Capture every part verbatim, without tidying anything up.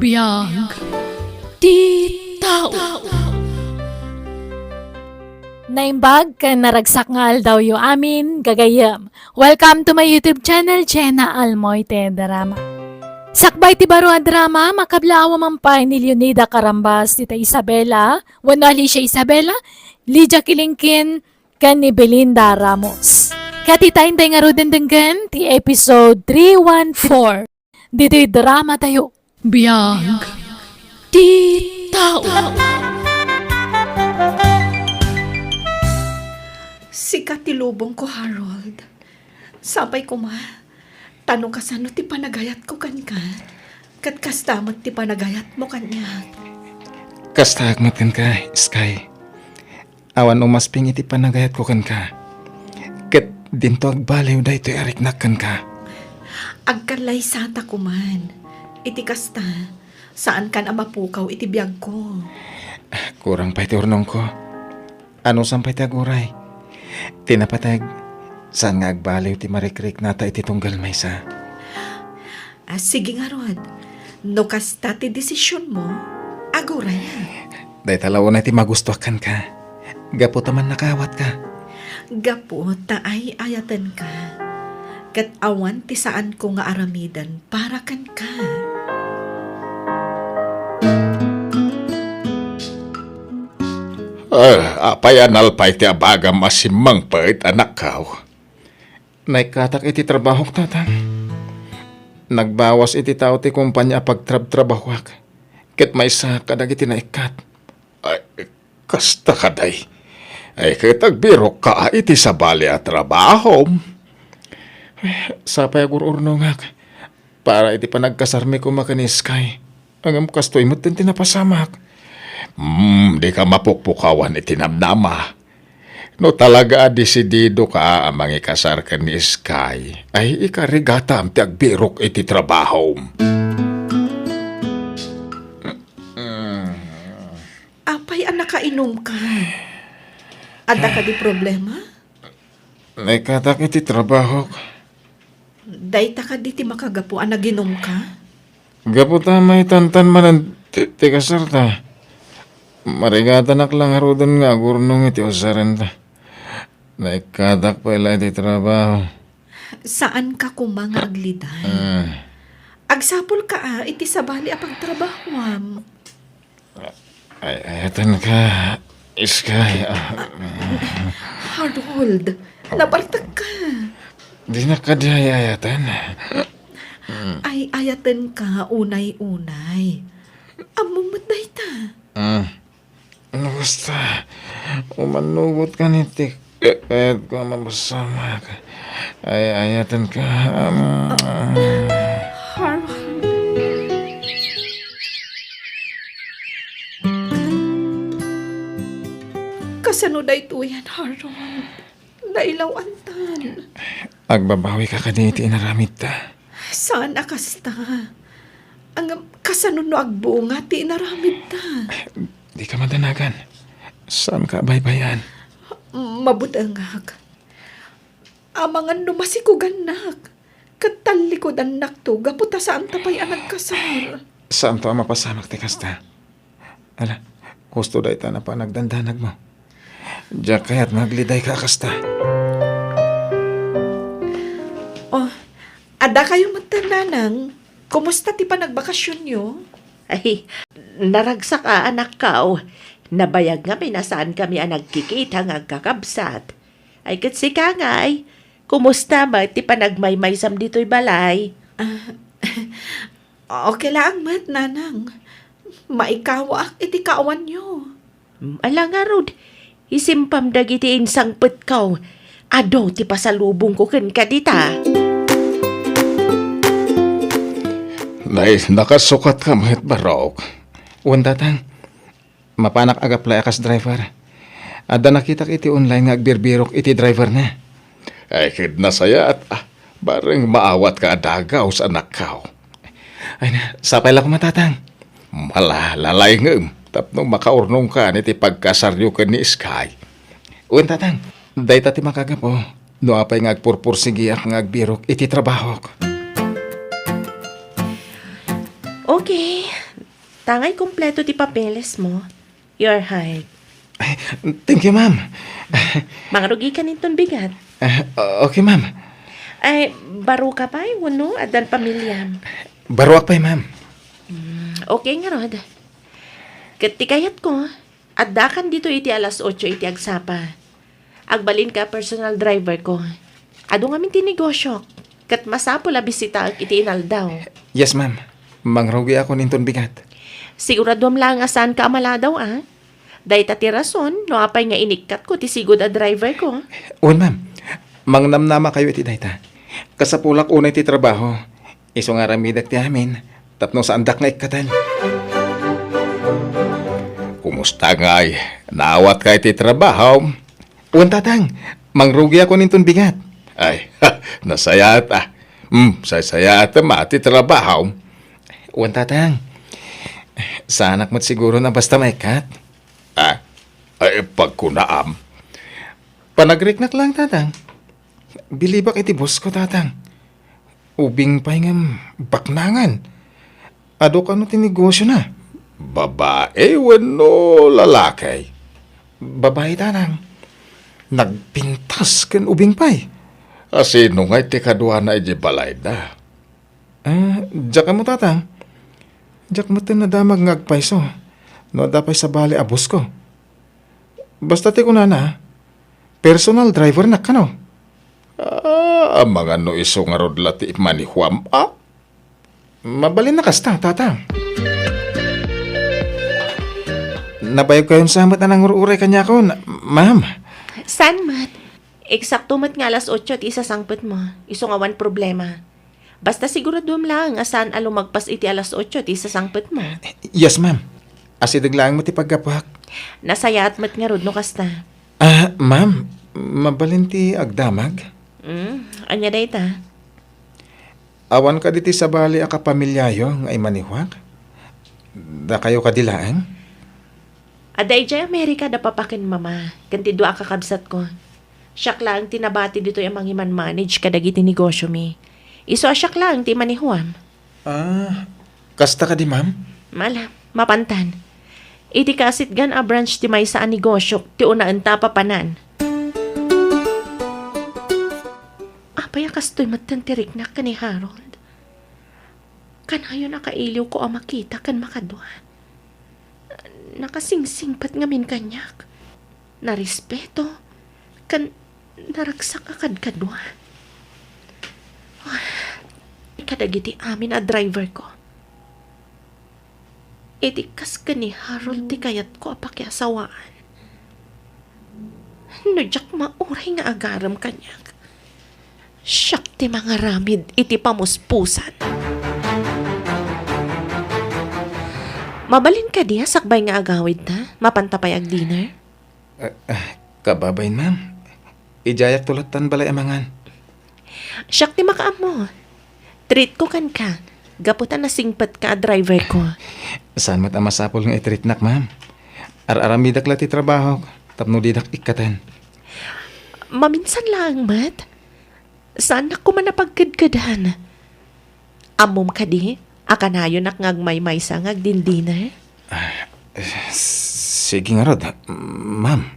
Biag ti tao. Naimbag ken naragsak nga aldawyo amin, gagayyem. Welcome to my YouTube channel, Jenna Almoite Drama. Sakbay ti baro a drama, makablaaw man pay ni Leonida Carambas, Tita Isabela, wenno Alicia Isabela, Lydia Kilingkin, ken ni Belinda Ramos. Ket ita, intay ngaruden denggen ti episode three one four. Ditoy drama tayo. Biag ti tao. Sika ti lubongko, Harold. Sapay koma, ta no kasano ti panagayatko kenka, ket kasta met ti panagayatmo kaniak. Kastaak met kenka, Sky. Awan umasping iti panagayatko kenka. Ket dinto agbaliw daytoy a riknak kenka. Agkallaysata koman. Iti kasta, saankan a mapukaw iti biagko. Kurang pay ti urnongko. Anusam pay ti aguray? Ti napateg, saan nga agbaliw ti marikriknata iti tunggal maysa. Ah, sige ngarud. No kasta ti desisionmo, agurayak. Dayta la unay ti magustuak kenka. Gapu ta mannakawatka. Gapu ta ay-ayatenka. Ket awan ti saanko nga aramiden para kenka. Ah, apay a nalpay ti abagam a simmangpet, anakkaw? Naikkatak iti trabahok, Tatang. Nagbawas iti tao ti kumpanya a pagtrabtrabahoak, ket maysa kadagiti naikkat. Ay, kasta kadi. Ay, ket agbirokka iti sabali a trabahom. Ay, sapay agur-urnongak para iti panagkasarmi koma ken ni Sky. Ngem kastoy metten ti napasamak. Hmm, dika mapukpukawan iti namnama. No talaga a desididoka a mangikasar ken ni Sky, ay ikarigatam ti agbirok iti trabahom. Apay a nakainumka? Adda kadi problema? Naikkatak iti trabahok. Dayta kadi ti makagapu a naginumka? Gapu ta maitantan manen ti, ti kasarta. Marigatanak la ngaruden nga agurnong iti usarenta. Naikkatak pay la iti trabaho. Saanka koma nga agliday. Ah. Agsapulka a iti sabali a pagtrabahoam. Ay, ayatenka, Sky. Harold, nabartekka. Dinak kadi ay-ayaten. Ay-ayatenka unay-unay. Ammom met dayta. Mm. No kasta, umanugot ka ni tik. Ket kayatko a mapasamak. Ay-ayatenka. Harold. Kasano daytoyen, Harold? Nailaw-antan. Agbabawika kadi iti inaramidta? Saan a kasta. Ngem kasano no agbunga ti inaramidta? Dika madanagan. Saanka a baybay-an. Mabutengak. Amangan no masikugannak, ket tallikudannakto gapu ta saanta pay a nagkasar. Saanto a mapasamak ti kasta. Ala, husto dayta a panagdandanagmo. Diak kayat nga aglidayka a kasta. Oh, adda kayo met, Nanang. Kumusta ti panagbakasionyo? Ay, naragsak a, anakkaw. Nabayag ngamin a saankami a nagkikita nga agkakabsat. Ay, ket sika ngay, kumusta met ti panagmaymaysam ditoy balay? Ah, okay laeng met, Nanang. Maikawaak iti kaawanyo. Mm, ala ngarud, isimpam dagiti insangpetko. Adu ti pasalubongko kenka dita. Nay, nakasukatka met, barok. Wen, Tatang. Mapanak ag-apply a kas driver. Adda nakitak iti online nga agbirbirok iti driver na. Ay, ket nasayaat, ah. Bareng maawatka a dagaw sa anakkaw. Ay na, sapay la koma, Tatang. Malalaingem tapno makaurnongkan iti pagkasaryo ken ni Sky. Wen, Tatang, dayta ti makagapu no apay nga agpurpursigiak nga agbirok iti trabahok. Okay, Tangay kompleto ti papeles mo, you're hired. Thank you, ma'am. Mangrugi ka ninton bigat. Ah, okay, ma'am. Ay, baro ka pay wenno addan pamiliam? Baroak pay, ma'am. Hmm, okay ngarud. Ket ti kayatko, addakan ditoy iti alas otso iti agsapa. Agbalinka a personal driver ko. Adu ngamin ti negosiok, ket masapul a bisitaek iti inaldaw. Yes, ma'am. Mangrugiakon inton bigat. Siguraduam laeng a saanka a maladaw, a? Dayta ti rason no apay nga inikkatko ti sigud a driver ko. Wen, ma'am. Mangnamnamakayo iti dayta. Kasapulak unay ti trabaho. Isu nga aramidek ti amin, tapno saandak nga ikkaten. Kumusta ngay? Naawatka iti trabaho? Wen, tatang, mangrugiakon inton bigat. Ay, nasayaat, a. Hmm, saysayaatem a ti trabaho. Wen, tatang, saanak met siguro a basta maikkat. Ah, ay, pagkunaam. Panagriknak laeng, tatang. Bilibak iti boss ko, tatang. Ubing pay ngem baknangan. Adu kano ti negosiona? Babae wenno lalaki? Babae, tatang. Nagpintas ken ubing pay. A, sino ngay ti kaduana idiay balayda? Ah, diak ammo, tatang. Diak metten nadamag nga agpayso no adda pay sabali a boss ko. Basta ti kunana, personal driver-nak kano. Ah, amangan no isu ngarud la ti manihuam, a? Mabalin a kasta, tatang. Nabayagkayon sa met a nangur-uray kaniakon, ma'am. Saan met? Eksakto met nga alas otso ti isasangpet mo. Isu nga awan problema. Basta siguraduem laeng a saan a lumagpas iti alas otso ti isasangpet mo. Yes, ma'am. Asideg laeng met ti paggapuak. Nasayaat met ngarud no kasta. Ah, ma'am, mabalin ti agdamag? Mm, ania dayta? Awan kadi ti sabali a kapamiliayo nga imanihuak? Dakayo kadi laeng? Adda idiay Amerika da papa ken mama, ken ti dua a kakabsatko. Siak laeng ti nabati ditoy a mangimanmanage kadagiti negosiomi. Isu a siak laeng ti imanihuam. Ah, kasta kadi, ma'am? Mala, mapantan. Iti kaasitgan a branch ti maysa a negosiok ti unaenta a papanan. Apay a kastoy metten ti riknak ken ni Harold? Kanayon a kailiwko a makita ken makadua. Nakasingsingpet ngamin kaniak. Narespeto ken naragsak a kadkadua. Kadagiti amin a driver ko. Iti kas ken ni Harold ti kayatko a pakiasawaan. No diak mauray nga agarem kaniak, siak ti mangaramid iti pamuspusan. Mabalin kadi a sakbay nga agawidta, mapanta pay agdinner? Ah, ah, kababain, ma'am. Idiayak to lattan balay a mangan. Siak ti makaammo. Treat ko kenka, gapu ta nasingpetka a driver ko. Saan met a masapul nga i-treatnak, ma'am. Ar-aramidak la ti trabahok tapno didak ikkaten. Maminsan laeng met. Saanak koma a pagkedkedan. Ammom kadi a kanayonak nga agmaymaysa nga agdindiner? Ah, sige ngarud, ma'am.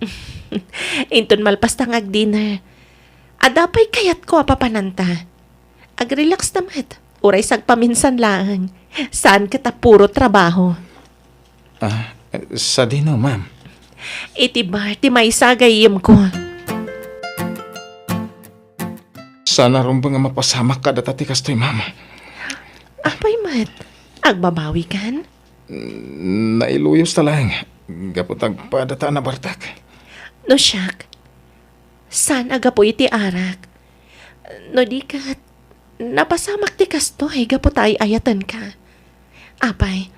Inton malpasta nga agdinner, adda pay kayatko a papananta. Agrelaxta met, uray sagpaminsan laeng. Saan ket a puro trabaho. Ah, sadino, ma'am? Iti bar ti maysa a gayyemko. Saan a rumbeng a mapasamak kadata ti kastoy, ma'am. Apay met? Agbabawikan? Nailuyos ta laeng, gapu ta agpadata a nabartek. No siak, saan a gapu iti arak. No di ket, napasamak ti kastoy gapu ta ay-ayatenka. Apay,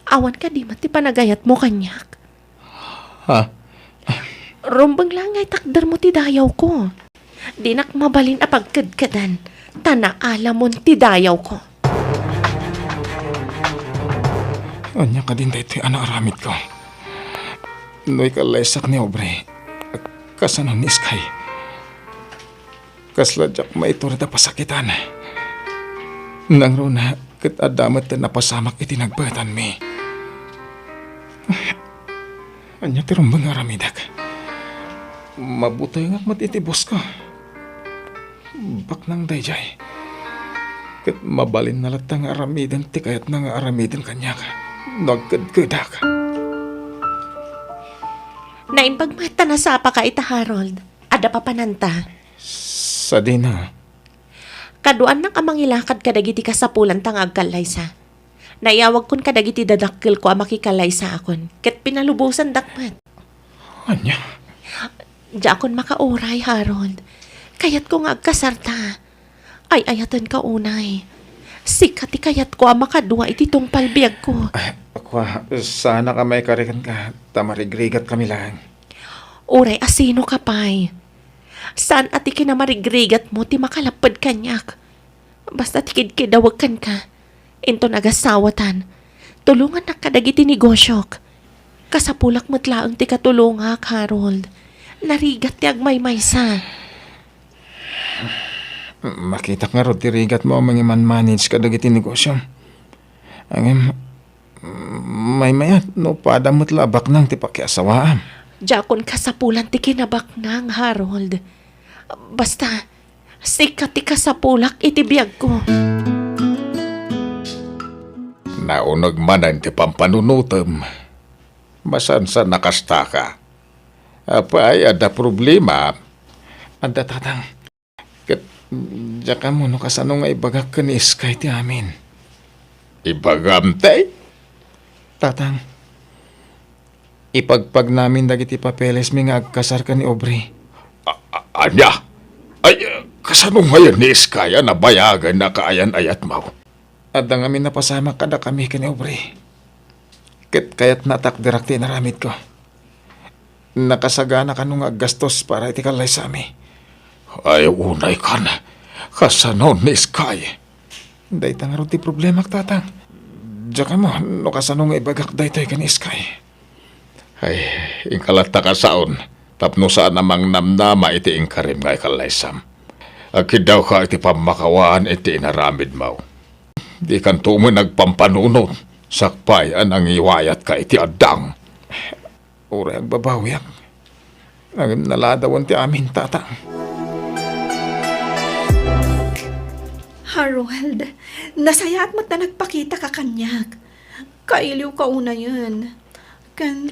awan kadi met ti panagayatmo kaniak? Ha? Rumbeng la nga itakdermo ti dayawko. Dinak mabalin a pagkedkedan, ta naalamon ti dayawko. Ania kadin daytoy a naaramidko? No ikallaysak ni Aubrey, kasano ni Sky? Kasla diak maitured a pasakitan. Nangruna ket adda met ti napasamak iti nagbaetanmi. Ania ti rumbeng nga aramidek? Mabutengak met iti bosko. Baknang daydiay. Ket mabalinna latta nga aramiden ti kayatna nga aramiden kaniak no agkedkedak. Naimbag met ta nasapaka ita, Harold. Adda papananta. Sadino? Kaduanak a mangilakad kadagiti kasapulanta nga agkallaysa. Naiyawagkon kadagiti dadakkelko a makikallaysaakon, ket pinalubosandak met. Ania? Diakon makauray, Harold. Kayatko nga agkasarta. Ay-ayatenka unay. Sika ti kayatko a makadua iti tungpal biagko. Ay, kua, saanak a maikari kenka, ta marigrigatkami laeng. Uray asinoka pay. Saan a ti kinamarigrigatmo ti makalapped kaniak. Basta ti kidkidawek kenka, inton agasawatan, tulongannak kadagiti negosiok. Kasapulak met laeng ti katulongak, Harold. Narigat ti agmaymaysa. Makitak ngarud ti rigatmo a mangimanmanage kadagiti negosiom. Ngem, maymayat no pada met la a baknang ti pakiasawaam. Diakon kasapulan ti kinabaknang, Harold. Basta, sika ti kasapulak iti biagko. Nauneg manen ti pampanunotem. Masansan a kastaka. Apay, adda problema? Adda, Tatang. Ket diak ammo no kasano nga ibagak ken ni Iskay ti amin. Ibagam, tay? Tatang, ipagpagnamin dagiti papelesmi nga agkasar ken ni Aubrey. A-, a-, ania? Ay, kasano ngayen ni Iskay a nabayagen a kaayan-ayatmo? Adda ngamin napasamak kadakami ken ni Aubrey. Ket kayatna a takderak ti inaramidko. Nakasagana kano nga aggastos para iti kallaysami. Ay, unay kan. Kasano ni Iskay? Dayta ngarud ti problemak, Tatang. Diak ammo no kasano nga ibagak daytoy ken ni Iskay. Ay, inka latta kasaon, tapno saan a mangnamnama iti inkarim nga ikallaysam. Agkiddawka iti pammakawaan iti inaramidmo. Dikanto met nagpampanunot, sakbay a nangiwayatka iti addang. Uray agbabawiak. Ngem naladawan ti amin, Tatang. Harold, nasayaat met ta nagpakitaka kaniak. Kailiwka unayen. Ken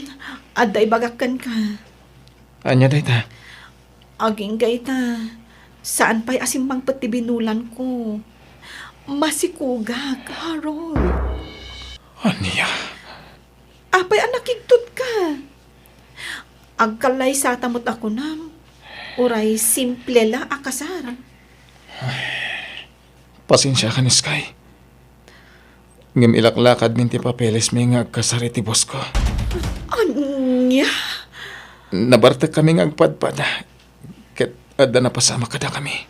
adda ibagak kenka. Ania dayta? Agingga ita, saan pay a simmangpet ti binulanko. Masikogak, Harold. Ania? Apay a nakigtotka? Agkallaysata met a kunam, uray simple la a kasar. Pasensiakan, Iskay. Ngem ilaklakadmin ti papelesmi nga agkasar iti bosko. Ania? Nabartekkami nga agpadpada, ket adda napasamak kadakami.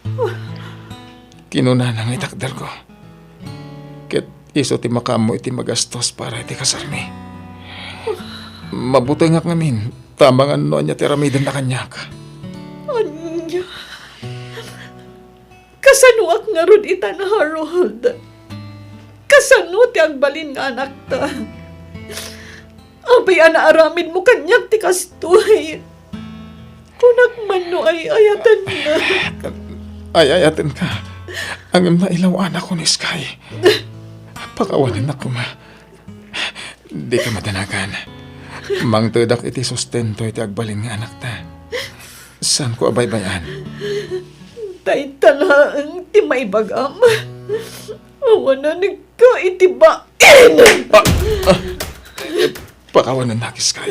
Kinunana nga itakderko. Ket isu ti makaammo iti magastos para iti kasarmi. Mabutengak ngamin, ta amangan no ania ti aramidenna kaniak. Ania? Kasanoak ngarud itan, Harold? Kasano ti agbalin nga anakta? Apay a naaramidmo kaniak ti kastoy? Kunak man no ay-ayatenna. Ay-ayatenka. Ngem nailaw-anakon, Iskay. Pakawanennak koma. Dika madanagan. Mangtedak iti sustento iti agbalin nga anakta. Saanko a baybay-an. Dayta laeng ti maibagam. Awanenka iti bain! Ah, ah, eh, pakawanennak, Iskay.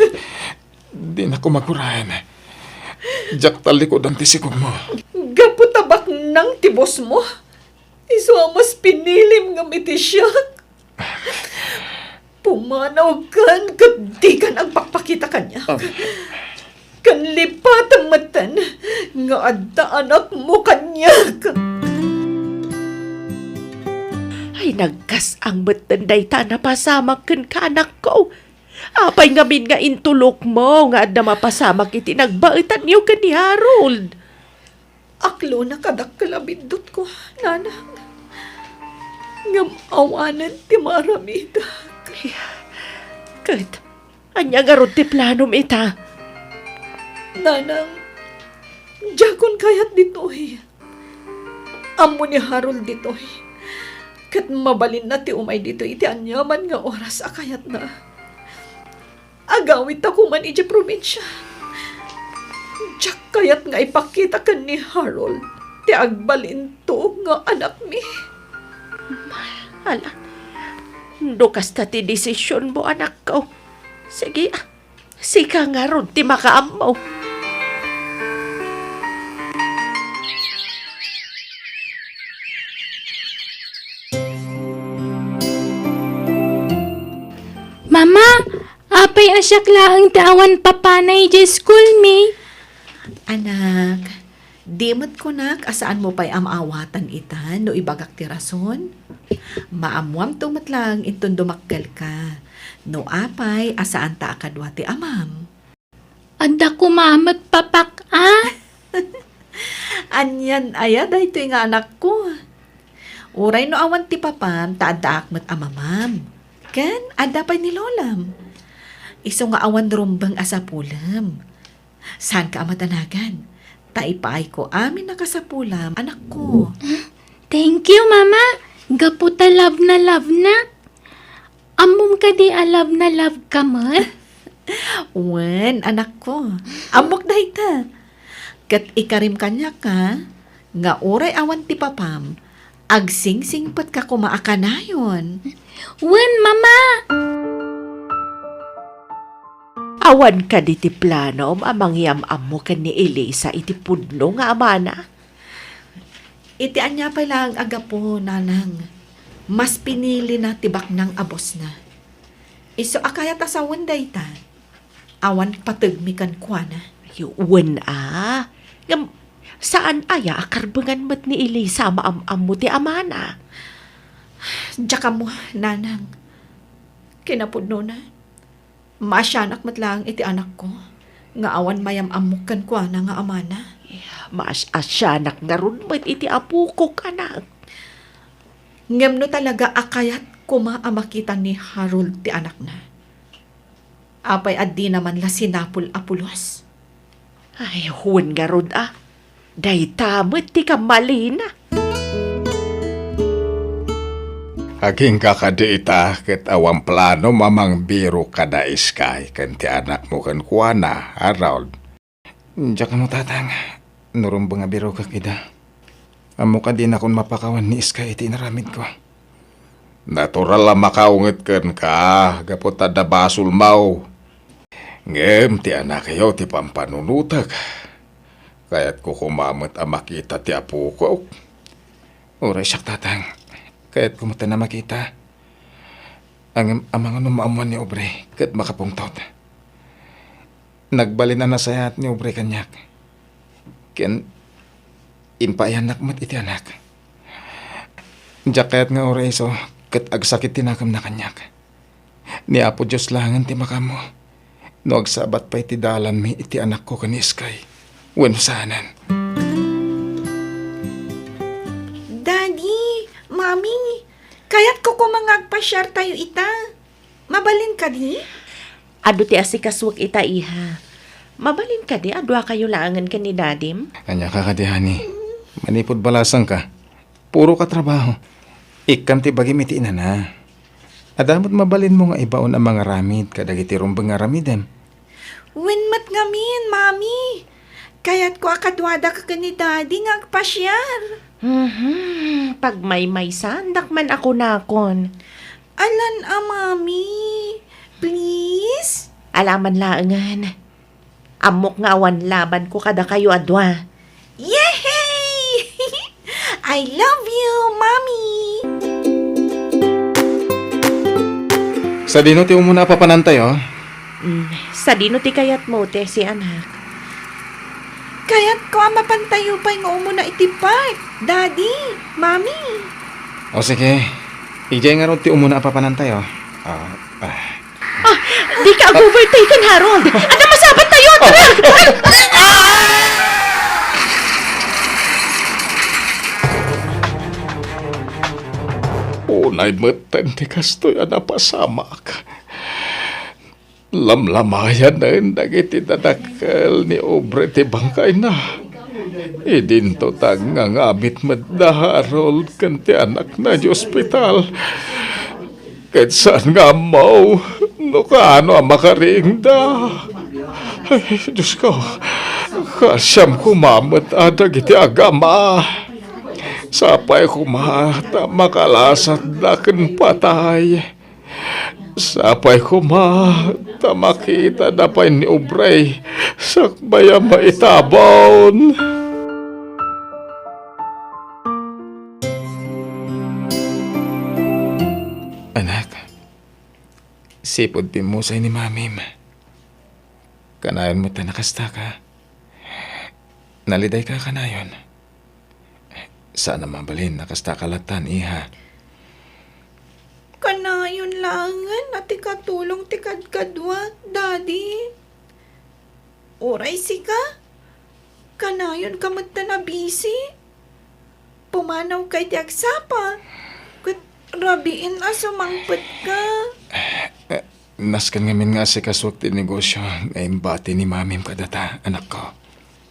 Dinak koma guraen. Diak tallikudan ti sikogmo. Gapu ta baknang ti bosmo, isu a mas pinilim ngem iti siak. Pumanawkan ket dikan agpakpakita kaniak. Ah. Ken lipatem metten nga adda anakmo kaniak. Ay, nagkas-ang metten dayta a napasamak kenka, anakko. Apay ngamin nga intulokmo nga adda mapasamak iti nagbaetanyo ken ni Harold? Aklona kadakkel a biddutko, nanang. Ngem awanen ti maaramidak. Ket Ania ngarud ti planom ita? Nanang, diakon kayat ditoy. Ammo ni Harold ditoy. Ket mabalinna ti umay ditoy iti aniaman nga oras a kayatna. Agawidta koman idiay probinsia. Diak kayat nga ipakita ken ni Harold ti agbalinto nga anakmi. Ala, no kasta ti desisionmo, anakko, sige, ah, sika ngarud ti makaammo. Mama, apay a siak laeng ti awan papana idiay school mi? Anak, di met kunak a saanmo pay a maawatan ita no ibagak ti rason? Maammoamto met laeng inton dumakkelka. No apay a saanta a kadua ti amam. Adda koma met papak a? Anian aya daytoy nga anakko? Uray no awan ti papam, ta addaak met a mamam. Ken adda pay ni lolam. Isu nga awan rumbeng a sapulem. Saanka a madanagan, ta ipaayko amin a kasapulam, anakko. Thank you, Mama. Gapu ta love na love nak. Ammom kadi a love na love ka met? Wen, anakko. Ammok dayta. Ket ikarim kaniak, ha, nga uray awan ti papam, agsingsingpetka koma a kanayon. Wen, Mama! Awan kadi ti planom a mangyam-ammo ken ni Elisa iti pudno nga amana? Iti ania pay laeng a gapu, nanang, mas pinilina ti baknang a bosna. Isu a kayat a sawen dayta, awan pategmi kenkuana. Ay, wen a. Ngem, saan aya a karbengan met ni Elisa a maam-ammo ti amana? Diak ammo, nanang. Kinapudnona, maasianak met laeng iti anakko nga awan mayam-ammok kenkuana nga amana. Maas-asianak ngarud met iti apokok, anak. Ngem no talaga a kayat koma a makita ni Harold ti anakna, apay a dina man la sinapul a pulos? Ay, wen ngarud a. Dayta met ti kammalina. Agingga kadi ita ket awan planom a mangbiro kada Sky ken ti anakmo kenkuana, Harold? Diak ammo, Tatang, no rumbeng a birokak ida. Ammok a dinakon mapakawan ni Sky iti inaramidko. Natural a makaunget kenka gapu ta adda basolmo. Ngem ti anakyo ti pampanunotek. Kayatko koma met a makita ti apokok. Uray siak, Tatang, kayatko met a makita. Ngem amangan no maammoan ni Aubrey ket makapungtot. Nagbalin a nasayaat ni Aubrey kaniak. Ken impaayannak met iti anak. Diak kayat nga uray isu ket agsakit ti nakemna kaniak. Ni Apo Dios laengen ti makaammo no agsabat pay ti dalanmi iti anakko ken ni Sky wenno saanen. Daddy, Mami, kayatko koma nga agpasiartayo ita. Mabalin kadi? Adu ti asikasuek ita, iha. Mabalin kadi a duakayo laengen ken ni Dadim? Ania ka kadi, honey? Manipud balasangka, puroka trabaho. Ikkan ti bagim iti inana. Adda met mabalinmo nga ibaon a mangaramid kadagiti rumbeng nga aramidem. Wen met ngamin, Mami. Kayatko a kaduadak ken ni Daddy nga agpasiar. Mhm. Pagmaymaysandak man a kunakon. Alan a, Mami. Please? Alaman laengen. Ammok nga awan labanko kadakayo a dua. Yehey! I love you, Mommy! Sadino ti umuna a papanantayo? Mm, sadino ti kayatmo, Tessie, anak? Kayatko a mapantayo pay nga umuna iti park, Daddy, Mommy. O sige, idiay ngarud ti umuna a papanantayo. Ah, ah. Ah, dika ag-overtake ken Harold. Adda masabat tayo, tara! Unay metten ti kastoy a napasamak. Lamlamayanen dagiti dadakkel ni Aubrey ti bangkayna. Idinto ta agngangamit met da Harold ken ti anakna idiay ospital. Ket saan nga ammo no kaano a makariingda. Ay, Diosko, kaasiam koma met a dagiti agama. Sapay koma ta makalasatda ken patay. Sapay koma ta makitada pay ni Aubrey sakbay a maitabon. Anak, sipud pimmusay ni Mamim, kanayon met ta nakastaka. Nalidayka kanayon. Saan a mabalin a kastaka lattan, iha. Kanayon laengen a ti katulong ti kadkaduak, Daddy. Uray sika, kanayonka met ta nabisi. Pumanawka iti agsapa, ket rabiin a sumangpetka. Eh, nasken ngamin nga asikasuak ti negosio nga imbati ni Mamim kadata, anakko.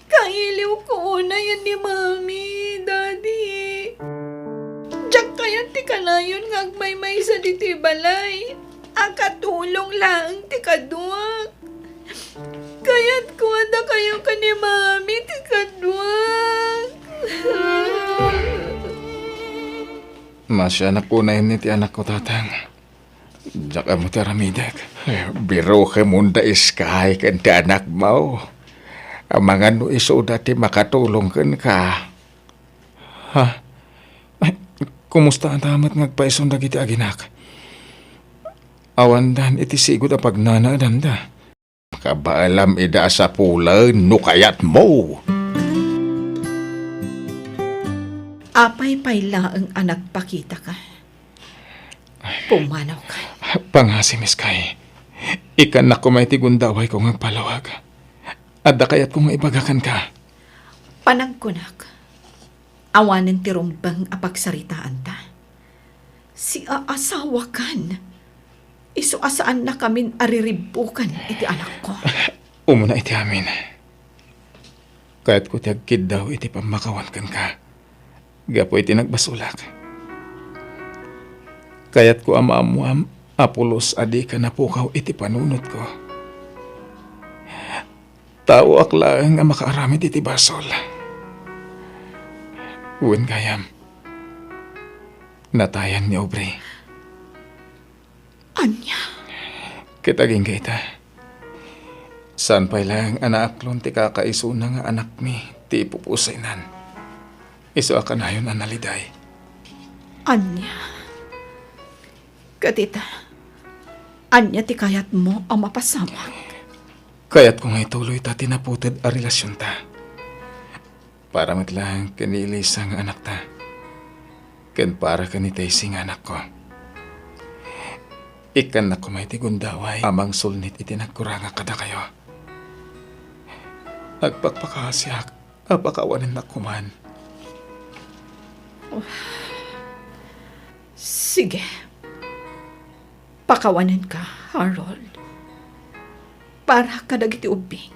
Kailiwko unay ni Mami, Daddy. Diak kayat ti kanayon nga agmaymaysa ditoy balay a katulong laeng ti kaduak. Kayatko a dakayo ken ni Mami ti kaduak. Masianak unay ni ti anakko, Tatang. Diak ammo ti aramidek. Birukem unda iskay ken ti anakmo. Amangan no isuda ti makatulong kenka. Ha? Ay, kumusta ata met nga agpaisun dagiti aginak? Awandan iti sigud a pagnanaedanda. Kabaelam ida a sapulen no kayatmo. Apay pay laeng a nagpakitaka? Pumanawka. Pangasim, iskay. Ikkannak koma iti gundawayko nga agpalawag. Adda kayatko nga ibaga kenka. Panagkunak, awanen ti rumbeng a pagsaritaanta. Siaasawakan. Isu a saannakamin a riribbuken iti anakko. Umuna iti amin, kayatko ti agkiddaw iti pammakawan kenka gapu iti nagbasolak. Kayatko a maammoam a pulos a dika napukaw iti panunotko. Taoak laeng a makaaramid iti basol. Wen gayam, natayan ni Aubrey. Ania? Ket agingga ita, saan pay laeng a naaklon ti kakaisuna nga anakmi ti ipupusaynan. Isu a kanayon a naliday. Ania? Ket ita, ania ti kayatmo a mapasamak? Kayatko nga ituloyta ti naputed a relasionta. Para met laeng ken ni Elisa nga anakta, ken para ken ni Tessie nga anakko. Ikkannak koma iti gundaway a mangsulnit iti nagkurangak kadakayo. Agpakpakaasiak a pakawanennak koman. Sige. Pakawanenka, Harold. Para kadagiti ubbing.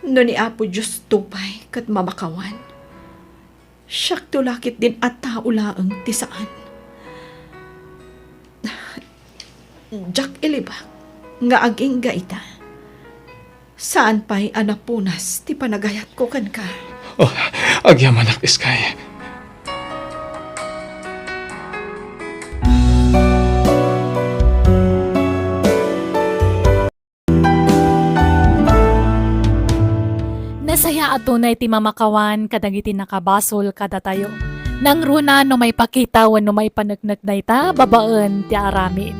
No ni Apo Dios to pay ket mamakawan, siakto la ketdin a tao laeng ti saan. Diak ilibak nga agingga ita. Saan pay a napunas ti panagayatko kenka. Oh, agyamanak, iskay. Nasayaat unay ti mamakawan kadagiti nakabasol kadatayo. Nangruna no maipakita wenno maipaneknek dayta babaen ti aramid.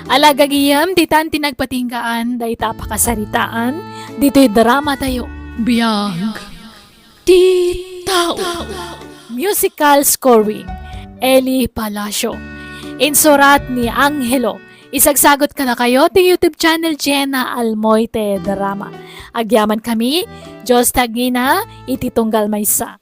Ala gagayem, ditan ti nagpatinggaan dayta a pakasaritaan ditoy dramatayo. Biag ti tao. Musical scoring, Eli Palacio. Insurat ni Angelo. Isagsagot kadakayo ti YouTube channel Jenna Almoite Drama. Agyamankami, Dios ti agngina iti tunggal maysa.